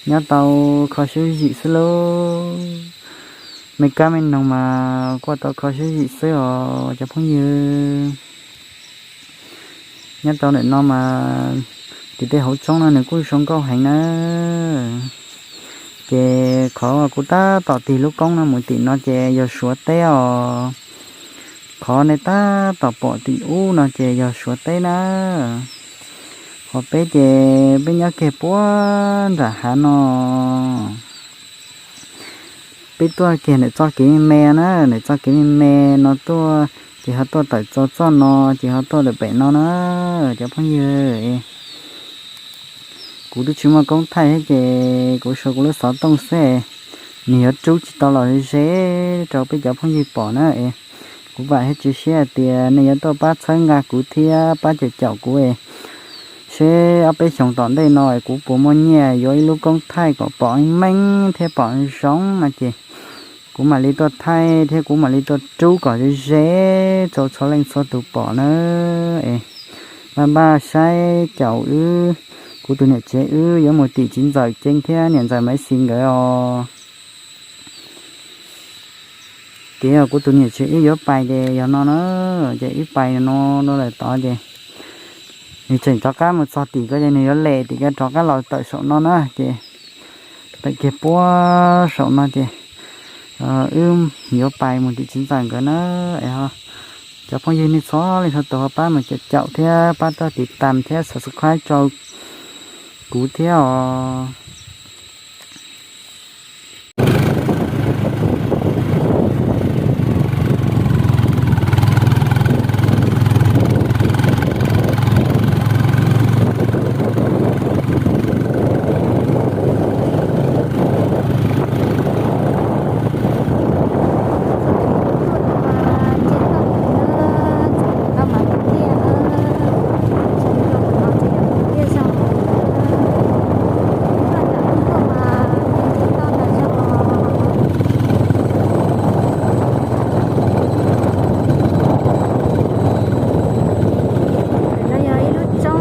Nyob tau kho siab zim xwb lauj. Me kab me noog mas kuj tau kho siab zim xwb os cov phooj ywg. Nyob rau ntawm no mas tim tej hauv tshoob no nws kuj zoo nkauj heev na. Ces qhov kuv tab tom tig lub koob no mus tim no ces yog Suav teb os. Qhov nej tab tom pom tim ub no ces yog Suav teb na. Qhov peb ces peb nyob kiag puag nram hav no. Peb tuaj kiag ntawm txoj kev me me na, ntawm txoj kev me me no tuaj, ces ho tuaj tawm txog txoj no, ces ho tuaj ntawm pem no na, cov phooj ywg. Kuv twb tsis muaj koob thaij thiab ces kuv suav kuv lub xov tooj xwb, nws yuav rub tsis tau los ze rau peb cov phooj ywg pom na. Kuv vam thiab cia siab hais tias nej yuav tuaj pab txhawb nqa kuv thiab pab caum caum kuv, seb ob peb xyoos tom ntej no kuv puas muaj nyiaj yuav ib lub koob thaij kom pom meej thiab pom zoo no ces kuv mam li tuaj thaij thiab kuv mam li tuaj rub kom ze ze rau txhua leej txhua tus pom na. Es npaj npaj saib caum wb, kuv tus niam tsev wb yuav mus tim txiv ntxawm Ceeb thiab niam ntxawm Maiv Xis nkawd os. Ces yog kuv tus niam tsev wb yuav pais ces yog no na, ces wb pais no rau lawm tod ces nws tseem rov qab mus txog tim ko ces nws yuav lem tim ko rov qab los tawm saum no na ces tawm kiag puag saum no ces wb yuav pais mus tim txiv ntxawm nkawd na. Es cov phooj ywg nej txhua leej txhua tus ho pab mus caum caum thiab pab tau tiv tas thiab subscribe rau kuv thiab os. Ntawm no yog ib lub roob,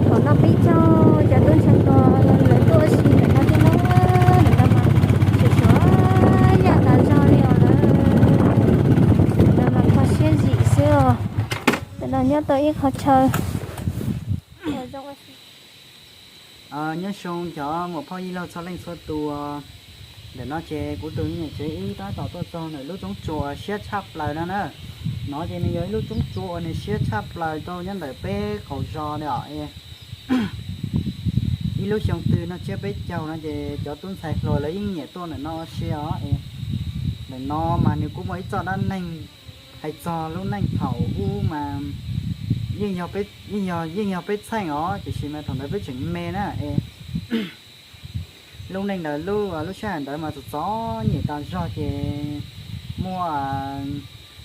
thaum no peb caug cov tub ntshai tos lawv tuaj ua si ntawm no thiab na, ntawm no mas tseem suav yam tas zog li os lawm. Ntawm no mas kho siab zim xwb os. Ntawm no nyob tau ib qhov chaw zoo. Nyob zoo cov muam phauj yij laug txhua leej txhua tus. Ntawm no ces kuv tus me nyuam tsev wb tab tom tuaj txog ntawm lub roob tsua uas siab tshaj plaws no na. No ces nws yog ib lub roob tsua uas nws siab tshaj plaws rau nyob ntawm peb qaum zos li os. Ib lub xyoo twg no tsiab peb caug no ces cov tub ntxhais hluas lawv yeej nyiam tuaj ntawm no ua si os. Ntawm no mas nws kuj muaj ib txoj dab neeg hais txog lub neej thaum ub mas yeej yog, yeej yog peb txheej os, tiam sis mas thaum ntawd peb tseem me na es lub neej ntawd lub, lub sij hawm ntawd mas txom txom nyem tas zog ces muaj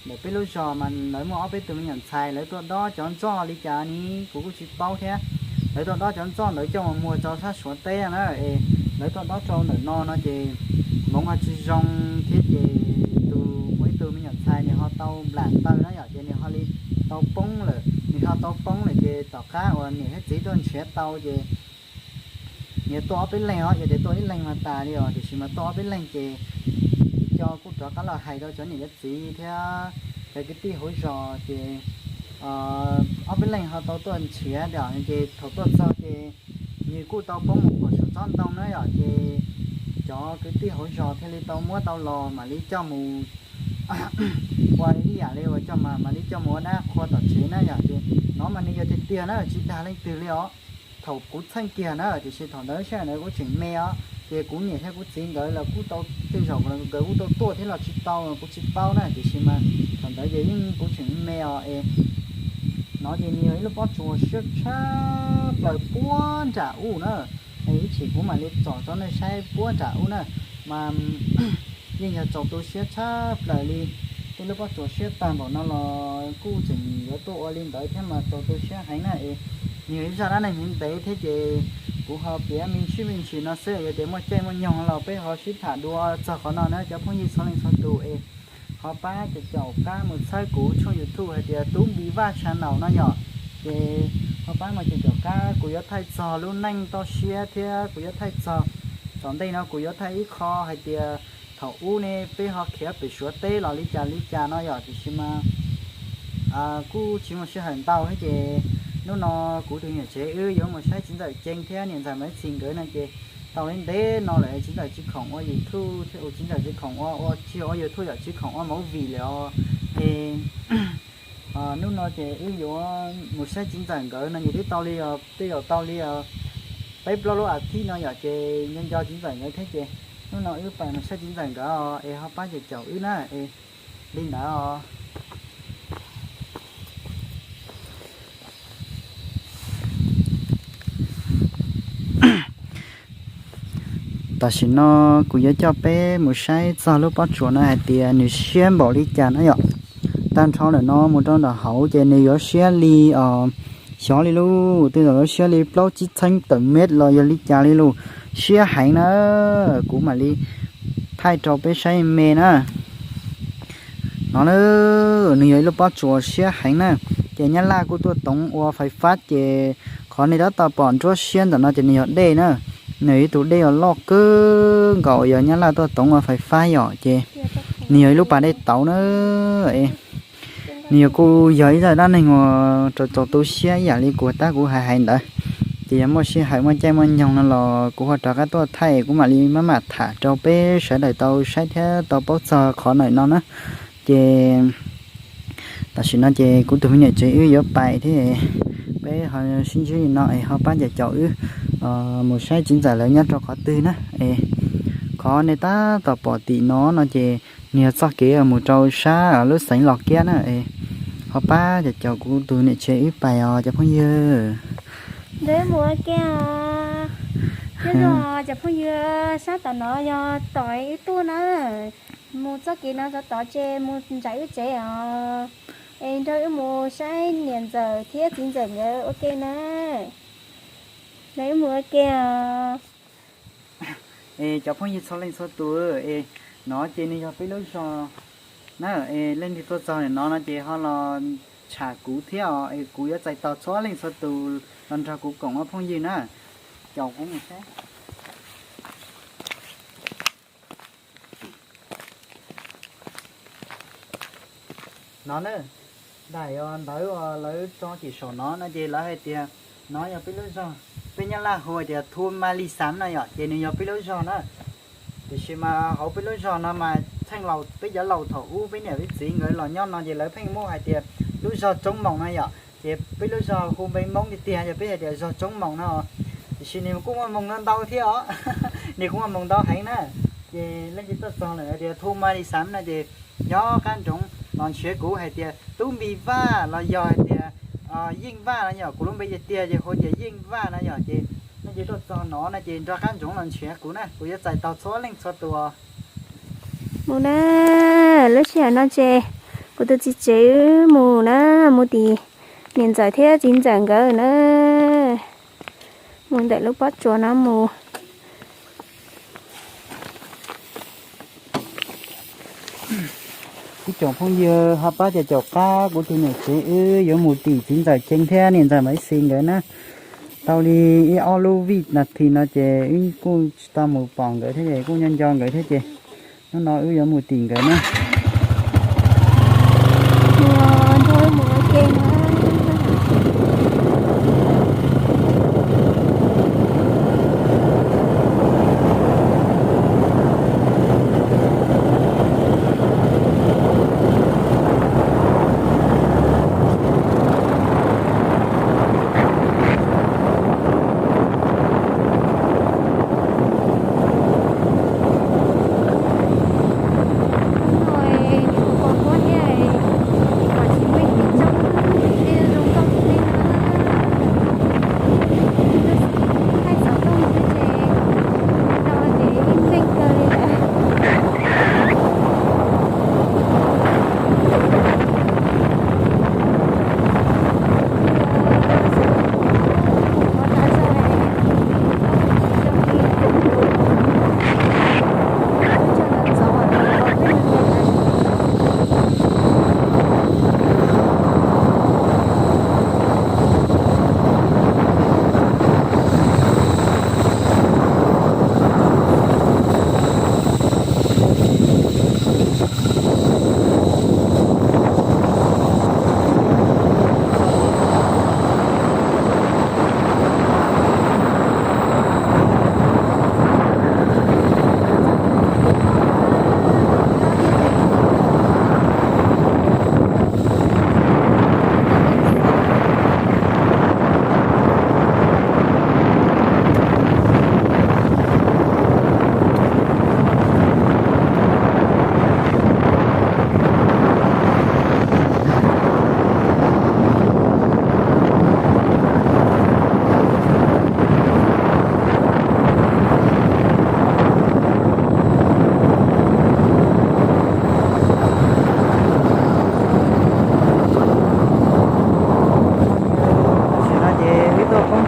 ntawm peb lub zos mas lawv muaj ob peb tug me nyuam ntxhais lawv tuaj dob cov ntxoj li cas ne kuv kuj tsis paub thiab. Lawv tuaj dob cov ntxoj ntawd coj mus muag rau sab Suav teb na es lawv tuaj dob rau ntawm no no ces hmoov ho tsis zoo thiab ces tus muaj ib tug me nyuam ntxhais nws ho tau nplam taw na yom, ces nws ho li tau poob lawm, nws ho tau poob lawm ces tom qab uas niam thiab txiv tuaj nrhiav tau ces nws tuaj ob peb leeg os, yog tias tuaj ib leeg mas tas li os, tiam sis mas tuaj ob peb leeg ces co kuj rov qab los hais rau cov niam cov txiv thiab cov kwv tij hauv zos ces ob peb leeg ho tau tuaj nrhiav ces thaum tuaj txog ces nws kuj tau poob mus phuam saum tsob ntoo na yom, ces cov kwv tij hauv zos thiaj li tau muab tau los mam li coj mus ua ib yam li uas coj mam li coj mus ua dab qhua tom tsev na yom. Ces no mas nws yog tiag tiag na, tsis dag leej twg li os. Thaum kuv txheej kiag na, tiam sis thaum ntawd sij hawm ntawd kuv tseem me os, ces kuv niam thiab kuv txiv nkawd los kuj tau, tej zaum nkawd kuj tau tuaj thiab los tsis tau kuv tsis paub na, tiam sis mas thaum ntawd ces yeej kuv tseem me os es. No ces nws yog ib lub pob tsuas siab tshaj plaws puag nram ub na. Ib chim kuv mam li tsom rau nej saib puag nram ub na, mas yeej yog txaus tu siab tshaj plaws li. Tej lub pob tsuas siab tag npaum no los kuj tseem yuav tuaj ua li ntawd thiab mas txaus tu siab heev na es. Nws yog ib zaj dab neeg ntev ntev thiab ces kuv ho piav me ntsis me ntsis no xwb, yog tias muaj caij muaj nyoog los peb ho sib tham dua txog qhov no na cov phooj ywg txhua leej txhua tus es ho pab caum caum qab mus txhawb kuv tshooj YouTube hais tias Tub Npis Vaj Channel no yom. Ces Ho pab mas ces caum qab kuv yuav thaij txog lub neej toj siab thiab kuv yuav thaij txog tom ntej no kuv yuav thaij ib qho hais tias thaum ub ne peb ho khiav pem Suav teb los li cas li cas no yom, tiam sis mas kuj tsis muaj sij hawm ntau thiab ces hnub no kuv tus niam tsev wb yuav mus saib txiv ntxawm Ceeb thiab niam ntxawm Maiv Txis nkawd no ces tau li ntev no lawm txiv ntxawm tsis khoom ua YouTube thiab, txiv ntxawm tsis khoom ua, ua tsis ua YouTube yom, tsis khoom ua movie lawm os. Es hnub no ces wb yuav mus saib txiv ntxawm nkawd no ces twb tau li, twb yuav tau li peb plaub lub as thiv no yom, ces nco nco txiv ntxawm nkawd thiab ces hnub no wb pais mus saib txiv ntxawm nkawd es ho pab caum caum wb na es li ntawd os. Tam sim no kuv yuav coj peb mus saib txog lub pob tsuas no hais tias nws siab npaum li cas na yom. Tag nrho ntawm no mus rau nram hauv ces nws yuav siab li os, xyov li lub twg los yuav siab li plaub tsib txheeb tawm mev los yog li cas li lus, siab heev na. Kuv mam li thaij rau peb saib me na. No na, nws yog ib lub pob tsuas siab heev na. Ces Nyab Laj kuj tuaj toov ua fais fab ces qhov nej tab tom pom nruab siab ntawm no ces nws yog dej na. Nws yog ib tug dej uas loj kawg nkaus uas yog Nyab Laj tuaj toov ua fais fab yom ces nws yog ib lub pas dej tauv na. Nws yog kuj yog ib zaj dab neeg uas rau txaus tu siab ib yam li kuv tab kuv hais hais ntawd. Ces yog muaj sij hawm muaj caij muaj nyoog no los kuv ho rov qab tuaj thaij kuv mam li maj mam tham rau peb sawv daws tau saib thiab tau paub txog qhov ntawm no na. Ces tam sim no ces kuv tus me niam tsev wb yuav pais thiab, peb ho sib ntsib li no es ho pab caum caum wb mus saib txiv ntxawm lawv nyob rau qhov twg na. Es qhov nej tab tom pom tim no no ces nws yog txoj kev mus rau sab lub xeev Los Kiab na. Es ho pab caum caum kuv tus niam tsev wb pais os cov phooj ywg. Neb mus ua ke os. Nyob zoo cov phooj ywg, sab tom no yog tom wb tuaj na. Mus txoj kev no tod tod ces mus ntsais wb tsev os. Es nrog wb mus saib niam ntxawm thiab txiv ntxawm nkawd ua ke na. Nrog wb mus ua ke os. Es cov phooj ywg txhua leej txhua tus, es no ces nws yog peb lub zos na. Es leej twg tuaj txog ntawm no no ces ho los tsham kuv thiab os, es kuv yuav txais tos txhua leej txhua tus los nrog kuv koom ua phooj ywg na. Caum kuv mus saib. No na, daim ntawv uas lawv tso tim saum no no ces lawv hais tias no yog peb lub zog, peb Nyab Laj hu tias Thu Ma Li Xav no yom, ces nws yog peb lub zog na. Tiam sis mas hauv peb lub zog no mas txheej laus, peb cov laus thaum ub peb niam peb txiv nkawd los nyob no ces lawv pheej muab hais tias lub zog Tsoob Moos no yom, ces peb lub zog hu npe Hmoob tiag tiag yog peb hais tias zog Tsoob Moos no. Tiam sis nws kuj muaj moos ntau ntau thiab os, nws kuj muaj moos ntau heev na. Ces leej twg tuaj txog lawm hais tias Thu Ma Li Xav no ces nco qab ntsoov los nrhiav kuv hais tias Tub Npis Vaj los yog hais tias Yeej Vaj no yom, kuv lub npe tiag tiag ces hu tias Yeej Vaj no yom, ces leej twg tuaj txog no no ces nco qab ntsoov los nrhiav kuv na, kuv yuav txais tos txhua leej txhua tus. Mus na, lub sij hawm no ces kuv tus txiv tsev mus na, mus tim niam ntxawm thiab txiv ntxawm nkawd na, mus ntawm lub pob tsuas no mus. Ib tsoom phooj ywg ho pab caum caum qab kuv tus niam tsev wb yuav mus tim txiv ntxawm Ceeb thiab niam ntxawm Maiv Xis nkawd na. Tau li ib ob lub vij nas this no ces wb kuj tsis tau mus pom nkawd thiab ces kuj nco nco nkawd thiab ces hnub no wb yuav mus tim nkawd na.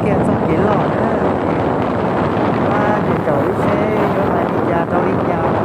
Txoj kev loj na, ces caum wb seb yuav hais li cas rau li cas.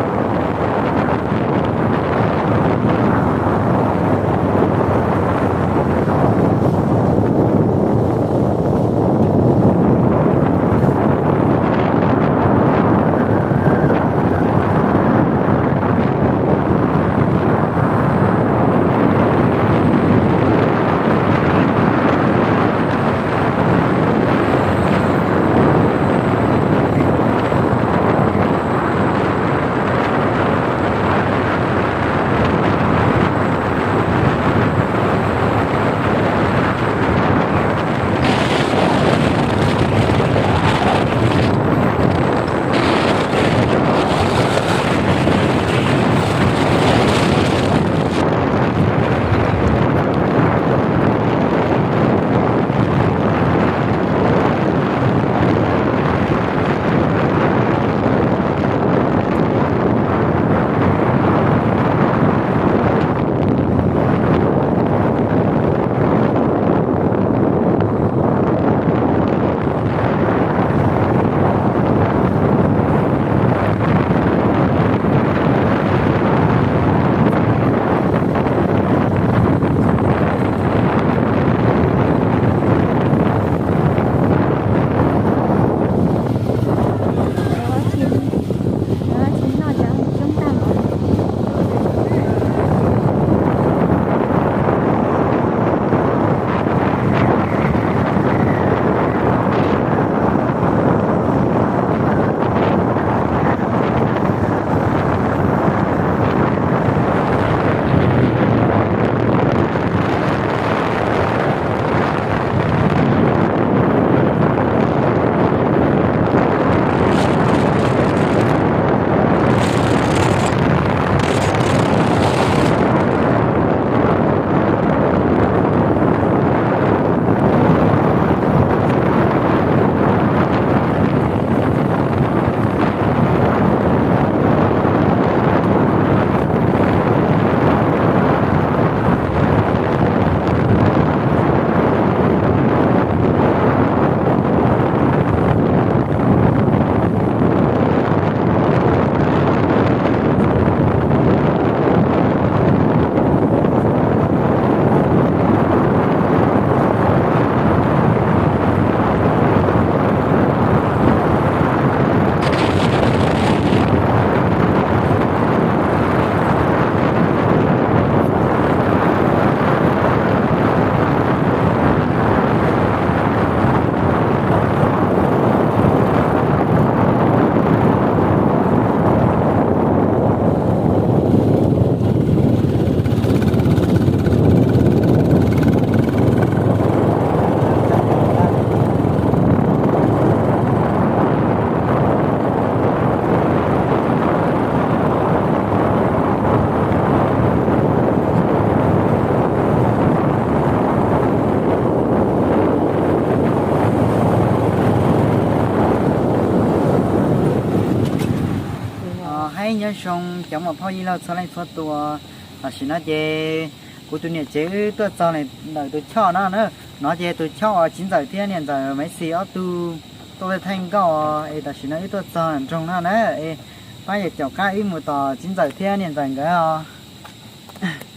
Haib nyob zoo cov muam phauj yij laug txhua leej txhua tus. Tam sim no ces kuv tus niam tsev wb tuaj txog ntawm tus choj no na. No ces tus choj uas txiv ntxawm thiab niam ntxawm Maiv Xis ob tug tuaj ua theej nkauj es tam sim no wb tuaj txog nroog no na. Es pab yuav caum qab wb mus tom txiv ntxawm thiab niam ntxawm nkawd os.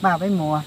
Pab peb mus.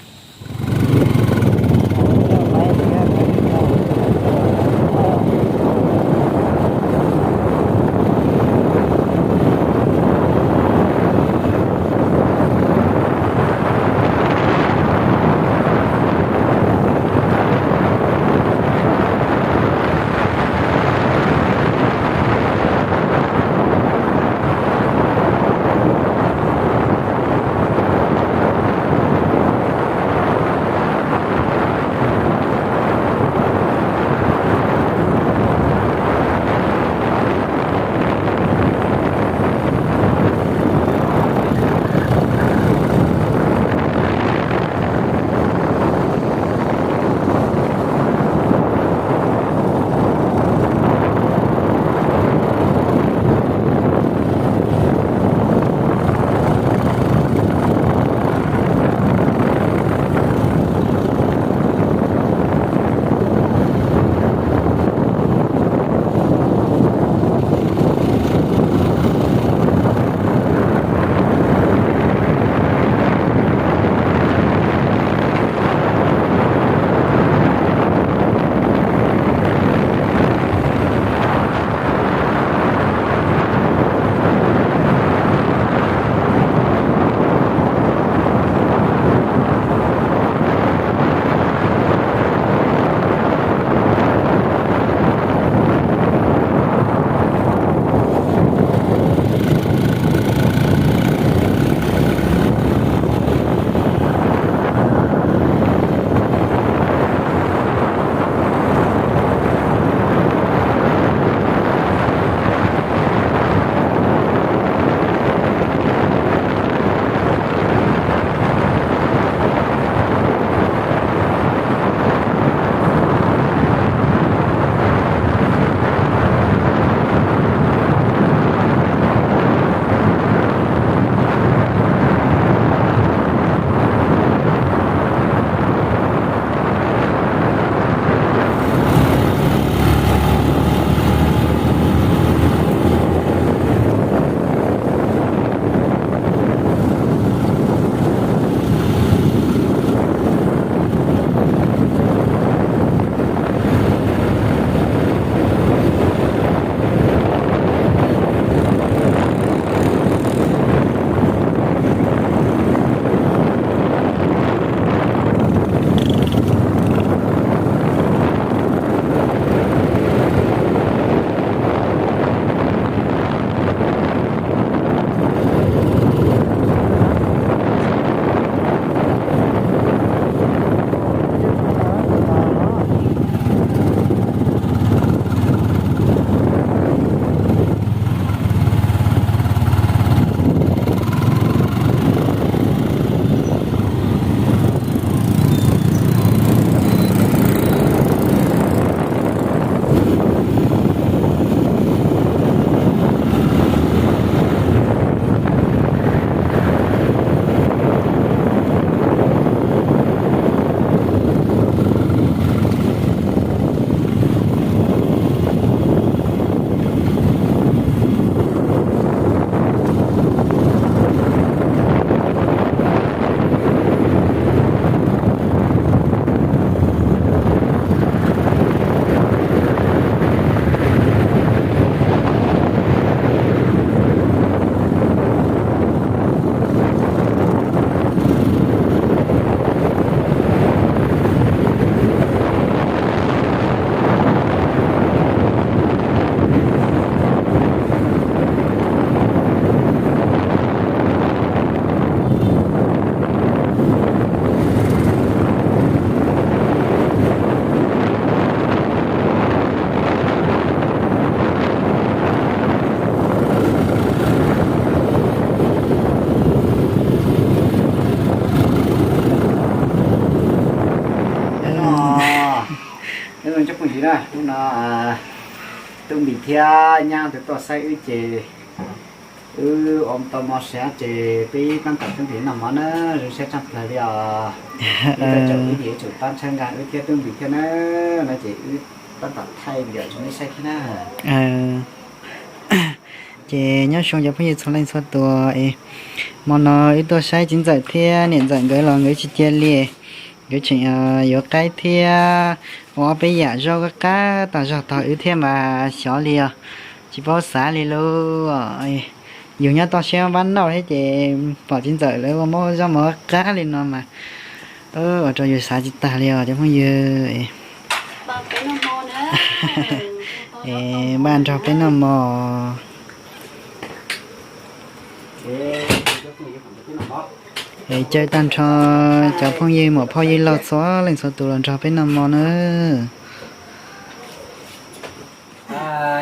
Tub Npis thiab nyab tus tuaj saib wb ces wb ua tau mov siav ces peb tab tom tub npis noj mov na, zoo siab tshaj plaws li os. Wb tuaj caum wb ces wb tsum tab tshawb nqa wb thiab tub npis thiab na, no ces wb tab tom thaij video rau nej saib thiab na. Ces nyob zoo cov phooj ywg txhua leej txhua tus es, hmo no wb tuaj saib txiv ntxawm thiab niam ntxawm nkawd los nkawd tsis cia li, nkawd tseem yuav qaib thiab ua ob peb yam zaub qab qab tag zog tog wb thiab mas xyov li os, tsis paub xav li lauj. Yus nyob toj siab pab noj thiab ces pom txiv ntxawm lawv ua muab zaub mov qab li no mas ua rau yus xav tsis tag li os cov phooj ywg. Npaj nrog peb noj mov. Es caw tag nrho cov phooj ywg muam phauj ywg laug txhua leej txhua tus los nrog peb noj mov na.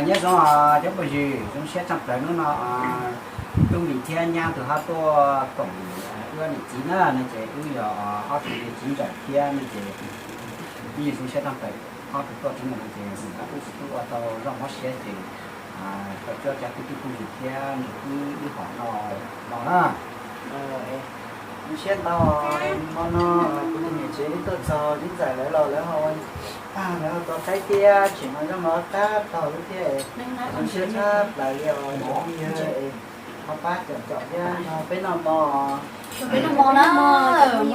Nyob zoo cov phooj ywg, zoo siab tshaj plaws hnub no Tub Npis thiab nyab tus ho tuaj koom wb niam txiv na, no ces wb yog ob tug niam txiv ntxawm thiab no ces wb zoo siab tshaj plaws ob tug tuaj hnub no ces wb tsis tub ua tau zaub mov siav ces tau cuab cov kwv tij phooj ywg thiab wb ib hom noj no na. Zoo siab ntau, hmo no kuv tus niam tsev wb tuaj txog txiv ntxawm lawv los lawv ho ua tag lawv ho tau qaib thiab tseem ua zaub mov qab tog wb thiab. Zoo siab tshaj plaws li os cov phooj ywg, ho pab caum caum thiab nrog peb noj mov. Peb noj mov na, hmo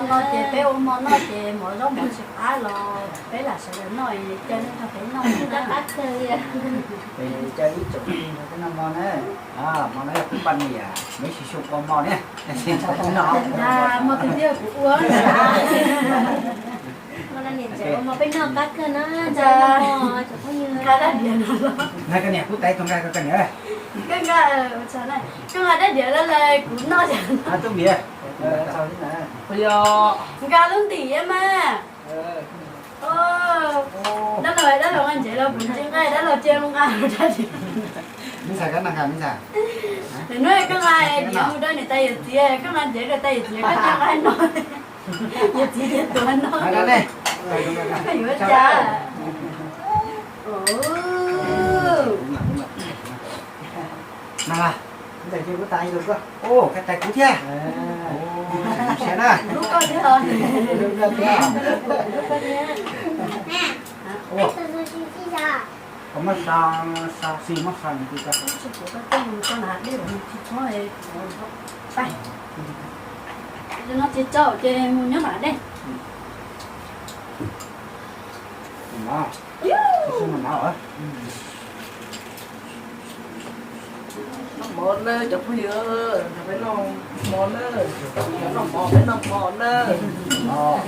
no ces peb ua hmo noj ces mov zaub mov tsis qab los peb lam sawv daws noj, caw nej nrog peb noj na. Caw ib tsoom phooj ywg nrog peb noj mov na. Hmo no yog kuv poj niam Maiv Xis Xyooj ua hmo ne. Hmo twg thiaj kuv ua. Ua peb noj qab kawg na, cov phooj ywg. Koj niam kuv tais tug nqa koj niam. Koj nqa, koj nqa dab diav lawm kuv noj. Tub Npis, nqa lub ntim mas. Dab laug, dab laug nqa ntsev los kuv ntsia nqa, dab laug cia nqa dab diav. Ntxhais, koj nqa, ntxhais. Hnub koj nqa diav mus rau niam tais yawm txiv, koj nqa ntsev rau tais yawm txiv, koj cia nqa no. Yawm txiv cia tuav no. Koj yuav cas? Ntxhais, kuv tais kuv thiab. Lub koj thiab. Koj muab xa, xa xis muab xa nws tsis tau. No tsis tau ces mus nyob nram dej. Noj mov nawb cov phooj ywg, peb noj mov nawb, noj mov, peb noj mov nawb.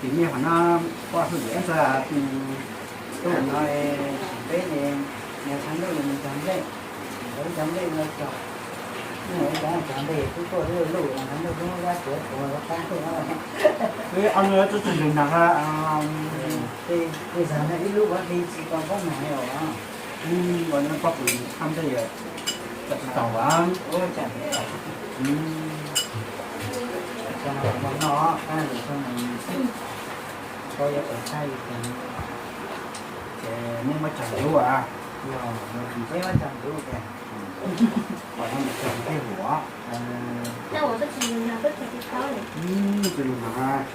Tim nej qhov no poj hwm ntxawg, tus no peb nws thav ntuj nws cog nplej, cov nplej no cog, cov nplej twb tuaj luj luj no, thav ntuj twb muab zab tuav tuav los qab tuaj. Wb ob tug tsis yus nag, tej zag no ib lub ua hli tsis tau koob nag os. Ua no poj hwm thaj nplej tsis tau as. Ces nej muab cog ncuv as. Yog, peb muab cog ncuv tiag. Pom no mus cog thiaj huam. Tus lus mas.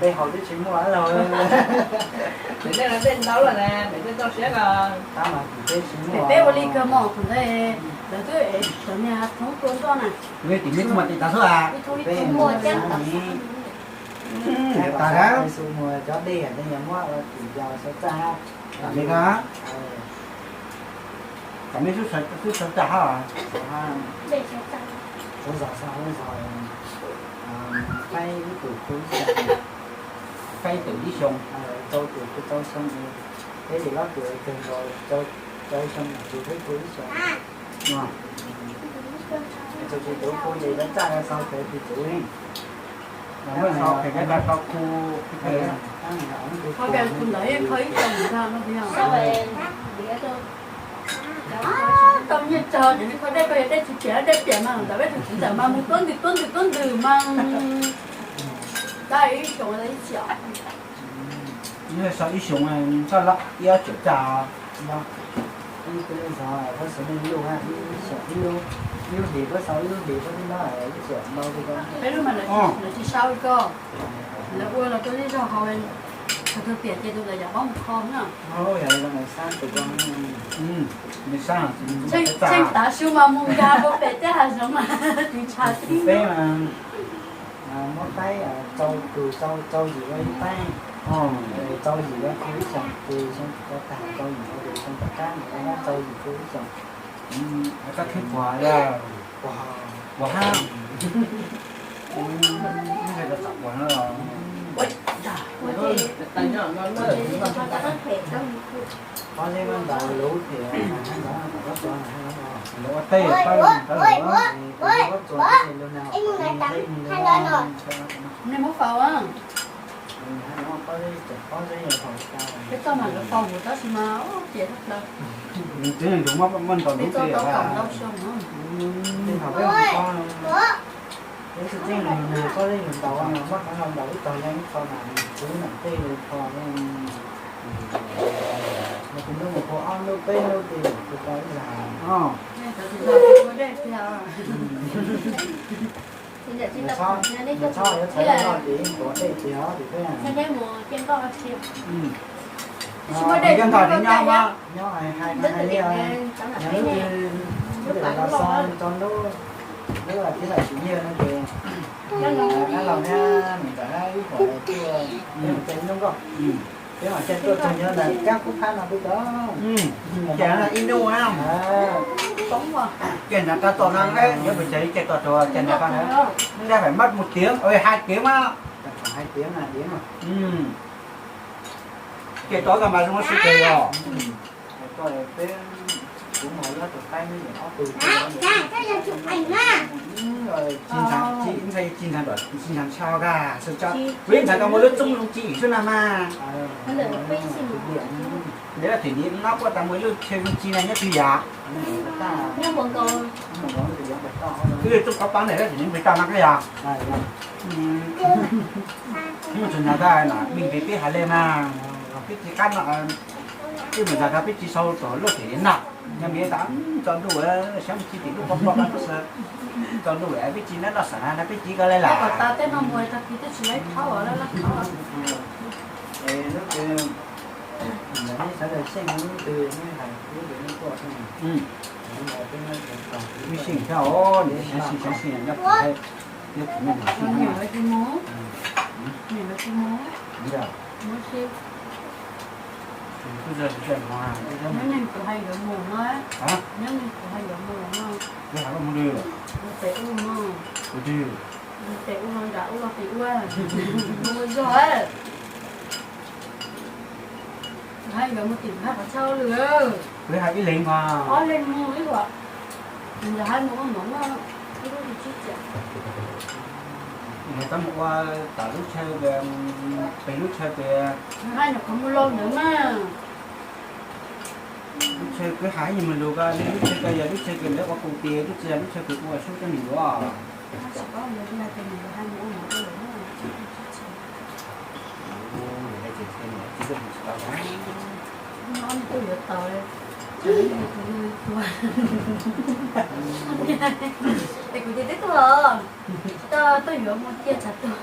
Peb haus twb tsis muaj lawm. Pem tej no tej ntau lawm na, pem tej toj siab ko. Tab mas pem peb tsis muaj. Pem peb ua li kawg mog, thaum ntawd lawv twb ev cov niag thoob tua nroj na. Tim nej tsis muaj tim tas xwb as. Peb muaj cab tas. Cov dej tej yog muab ua tim yos sawv txaj. Tam li ko. Tam li xwb sawv txaj hab. Sawv zog, sawv zog, faib ib tug kuj ib xyoo. Faib ib tug ib xyoo. Rau tus kuj rau xyoo. Peb li ob tug kawg nkaus rau xyoo tus kuj ib xyoo. Tus tus kuj ces lawv txaj lawv xaus cawv tus tus. Lawv xaus cawv lawv tau kuj. Kho tus ntawd yeej kho ib xyoos ntag no tiag. Tau nyiaj tsawg ces nws kho dej, koj yog dej tsis piam, dej piam mas ntawm peb tus txiv ntxawm mas mus tuab ntws tuab ntws tuab ntws mas tau ib xyoos tau ib xyoos. Nws sau ib xyoos, koj lab ib ob tseem caj. Peb lub mas lawv tsis sau koj, lawv ua los rau zej zog hauv, thaum twg piam ces tus ntawd yam paub mus kho na. Tsheej tav su mas mus nkag rau pem tej hav zoov mas tus tshav tib. Muab qaib rau tus, rau yim rau ib qaib, rau yim rau kuv ib xyoos, ces xyoo rau tag rau yim rau tus, xyoo tom qab mus rau nab rau yim kuv ib xyoos. Koj khib puas, puas hab, ib tsam puas no los. Pob zeb no ntaus luv thiab, ua tej pob zeb ntaus luv, nej muab faus. Peb txoj mas lawv faus huv tab sis mas ua tias tag plaws. Nws twb nrug muab muaj ntaus luv tau kaum ntau xyoo. Thaum peb ua txoj, peb tsis txeej nws pob zeb nws ntaus mas muab qeev los ntaus ib tog yog ib tog mas kuv nam tej tho. Nws tus ntuj mus puag ob hnub peb hnub ces kuv tau ib zag. Nws txhob yuav txhais tau ces yeej tuav dej tiag tim peb. Nyob nrog nws nyob mas, nyob hais hais li, yog lub twg lub twg los so tso lub, lub tib lam tsis nyiag no ces dab laug thiab niam ntxawm ib huam tuaj, peb mus caij ib hnub nkoj. Peb mam caij tuaj txog nyob ntawm kab kub phab no twb tau. Caij ib hnub na. Caij nram qab tom no, nyob pes tsawg caij tom tsuas caij nram qab na. Neb fam mab mus tiav, hais tiav mas. Hais tiav mas tiav mas. Ces tov tau mas zoo sib kawg os. Kuv mus ob tug qaib, ob tug, ntshai tsis ntshai, tsis ntshai ntshai, kuv ib ntshai tau muaj lub txoob zoo tsis xwb na mas. Ntev lawm tim ni no puaj tas muaj lub chaw zoo tsis na nyob twg yam. Wb txoob qhov paab ntawm lawm tim ni npawg toj no koj yog. Txog nag tag no peb nqis peb hais li mas, peb tsis qab no, peb mus zag tag peb tsis sau tom lub tim ni na. Nyob me tas tso ntuj, saib mus txij tim lub pob pob qab xwb, tso ntuj peb tsis nab noj xav na peb tsis ko li lawm. Lub twg, sawv daws xyeej lub twg, lub twg tuaj xwb. Lub xyeej thiab os, xyeej xyeej nyob, nyob tim nej xyeej. Nyob neeg kuv hais yuav mus no, nyob neeg kuv hais yuav mus no, mus pem ub no, mus pem ub no nram ub los pem ub, mus zog. Hais nkawd mus tim hais qhov chaw lwm, ob leeg mus ib vuag, nkawd hais mus ua mov noj ib lub tsib caug. Nkawd tau mus ua tom lub chaw, pem lub chaw pem, hais nyuam qhuav mus los ntawd mas. Lub chaw kwv hais ib nyuag mus lug ko, lub chaw ko yog lub chaw kws lawv ua pus tis, lub tsis yog lub chaw kws ua sub coj nws yuav. Es kuv ces twb tuag, tuaj yuav mus cia tsam tuag.